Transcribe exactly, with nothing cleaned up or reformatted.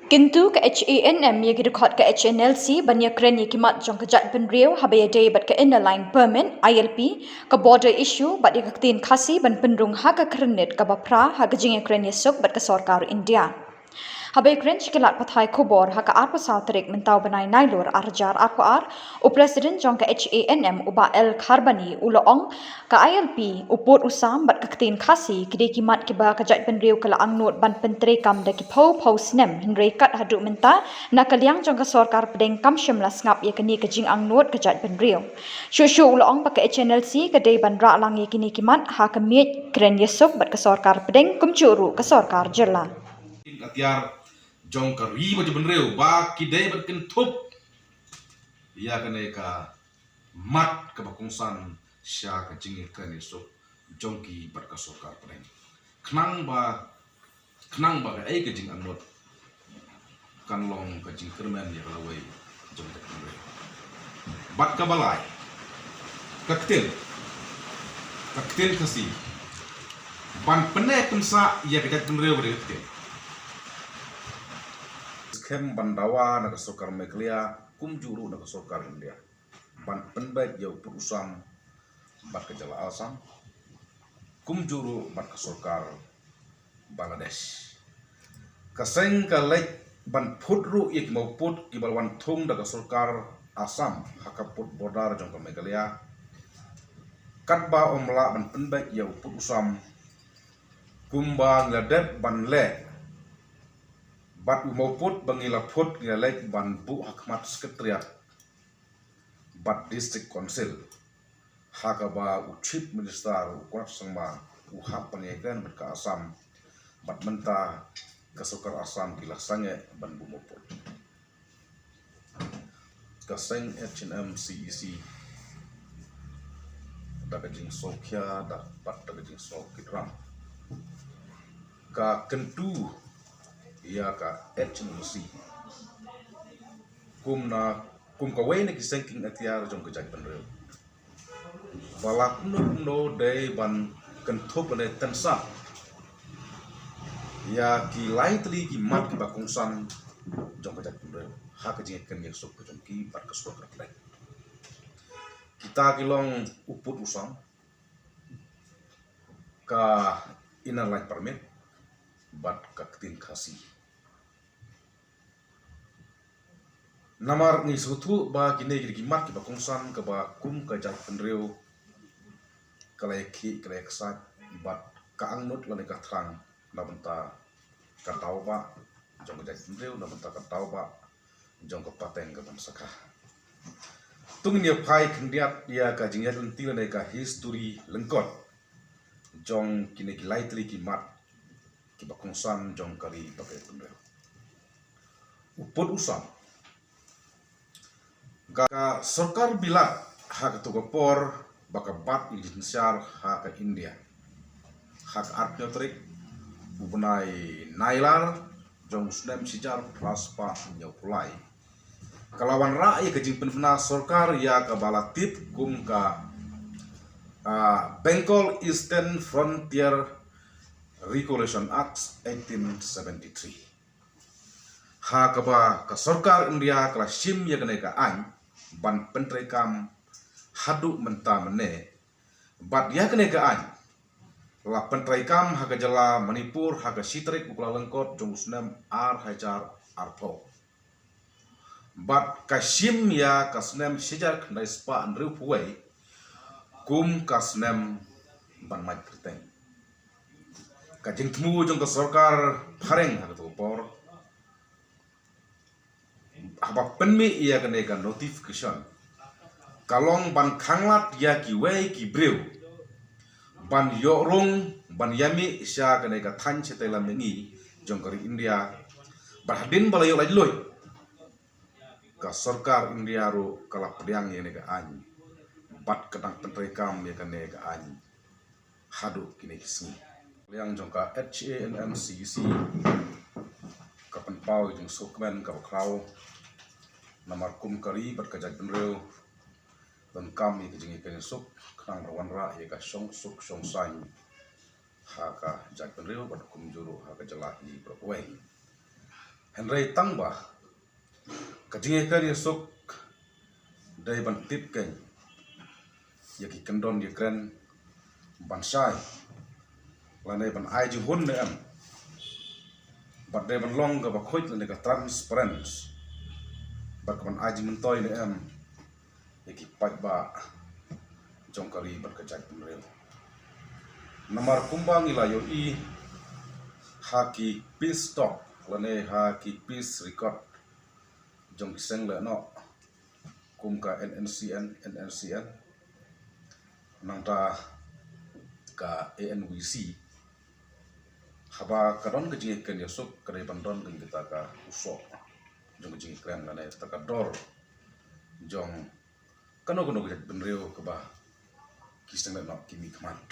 Kyntu ka H A N M ïa ki dkhot ka H N L C ban ïakren ïa ki mat jong ka jaitbynriew haba ïadei bad ka Inner Line Permit, I L P, ka border issue bad ïa ka ktien Khasi ban pynrung ha ka kyrnit kaba phra ha ka jingïakren ïasuk bad ka sorkar India. Haba ïakren sha ki lad pathai khubor ha ka arphew saw tarik mynta u bnai Nailur ar hajar arphew ar, u President jong ka H A N M u Bah L Kharbani u la ong, ka I L P, u pud u sam bad ka ktien Khasi ki dei ki mat kiba ka jaitbynriew ka la angnud ban pyntreikam da ki phew phew snem, hynrei kat haduh mynta na ka liang jong ka sorkar pdeng kam shym la sngap ïa kane ka jingangnud ka jaitbynriew. Shuh shuh u la ong ba ka H N L C ka dei ban rah lang ïa kine ki mat ha ka miej kren ïasuk bad ka sorkar pdeng kumjuh ruh ka sorkar jylla. Atiar jong ka ri bad jaitbynriew ba ki dei ban kynthup ïa kane ka mat kaba kongsan sha ka jingïakren ïasuk jong ki bad ka sorkar pdeng. Khnang ba, khnang ba kaei ka jingangnud kan long ka jingkyrmen ïa ka lawei jong ka jaitbynriew. Bad kaba lai, ka ktien, ka ktien Khasi ban pynneh pynsah ïa ka jaitbynriew bad ka ktien. Skhem ban dawa na ka sorkar Meghalaya kumjuh ruh na ka sorkar India ban pynbeit ïa u pud u sam bad ka jylla Assam, kumjuh ruh bad ka sorkar Bangladesh. Ka seng ka leit ban phut ruh ïa ki mawpud kiba la wan thung da ka sorkar Assam ha ka pud border jong ka Meghalaya, katba ym lah ban pynbeit ïa u pud u sam kumba ngi la dep ban leh. Bad u mawpud ba ngi la phut ngi la leit ban buh ha khmat Secretariat bad District Council, ha kaba u Chief Minister u Conrad Sangma u hap ban ïakren bad ka Assam, bad mynta ka sorkar Assam ki la sangeh ban buh mawpud. Ka seng H N M C E C da ka jingsngewkhia da bad da ka jingsngewkitram ka kyntu ïa ka H N M C kum na, kum kawei na ki seng kieng atiar jong ka jaitbynriew. Ba la kumno kumno dei ban kynthup lane tynsah ïa ki lai tylli ki mat kiba kongsan jong ka jaitbynriew ha ka jingïakren ïasuk ka jong ki bad ka sorkar pdeng. Kita ki long u pud u sam, ka Inner Line Permit bad ka ktien Khasi. Namar ngi sngewthuh ba kine ki dei ki mat kiba kongsan kaba kum ka jaitbynriew ka la ïakhih ka la ïaksaid bad ka angnud lane ka thrang na bynta ka daw ba jong ka jaitbynriew, na bynta ka daw ba jong ka pateng ka ban sakha. To ngin ïa phai khyndiat ïa ka jingïaid lynti lane ka history lyngkot jong kine ki lai tylli ki mat kiba kongsan jong ka ri bad ka jaitbynriew. U pud u sam. Ka, ka sorkar Bilat ha kato ka por ba ka bat ïa ka jingsynshar ha ka India, ha ka arphew tarik u bnai Nailar jong u snem shi hajar phra spah hynñiewphew lai, ka la wanrah ïa ka jingpynbna sorkar ïa kaba la tip kum ka, ah, Bengal Eastern Frontier Regulation Act eighteen seventy-three. Ha kaba ka sorkar India ka la shim ïa kane ka aiñ ban pyntreikam haduh mynta mynne. Bad ïa kane ka aiñ la pyntreikam ha ka jylla Manipur ha ka shi tarik u Kyllalyngkot jong u snem ar hajar arphew. Bad ka shim ïa ka snem shi hajar khyndai spah hynriewphew wei kum ka snem ban mait kyrteng. Ka jingthmu jong ka sorkar phareng ha kato ka por haba pynmih ïa kane ka notification ka long ban khanglad ïa kiwei ki briew ban ïoh rung ban ïamih sha kane ka thaiñ shatei lam mihngi jong ka ri India. Bad hadien ba la ïoh laitluid, ka sorkar India ruh ka la pdiang ïa kane ka aiñ bad ka dang pyntreikam ïa kane ka aiñ haduh kine ki sngi. Liang jong ka H A N M C E C ka pynpaw ïa ka jingsngewkmen kaba khraw namar kum ka ri bad ka jaitbynriew donkam ïa ka jingïakren ïasuk khnang ban wanrah ïa ka shongsuk shongsaiñ ha ka jaitbynriew bad kumjuh ruh ha ka jylla hi baroh kawei. Hynrei tang ba ka jingïakren ïasuk dei ban tip kein ïa ki kyndon ïakren ban shai lane ban ai jinghun ne em, bad dei ban long kaba khuid lane ka transparent, bad ka ban ai jingmyntoi ne em ïa ki paidbah jong ka ri bad ka jaitbynriew. Namar kumba ngi la ïohi ha ki peace talk lane ha ki peace record jong ki seng lehnoh kum ka N N C N, N N C N, nangta ka A N V C, haba ka don ka jingïakren ïasuk ka dei ban don kein kata ka u soh jong ka jingïakren lane kata ka dor jong kano kano ka jaitbynriew kaba ki seng lehnoh ki mihkhmat.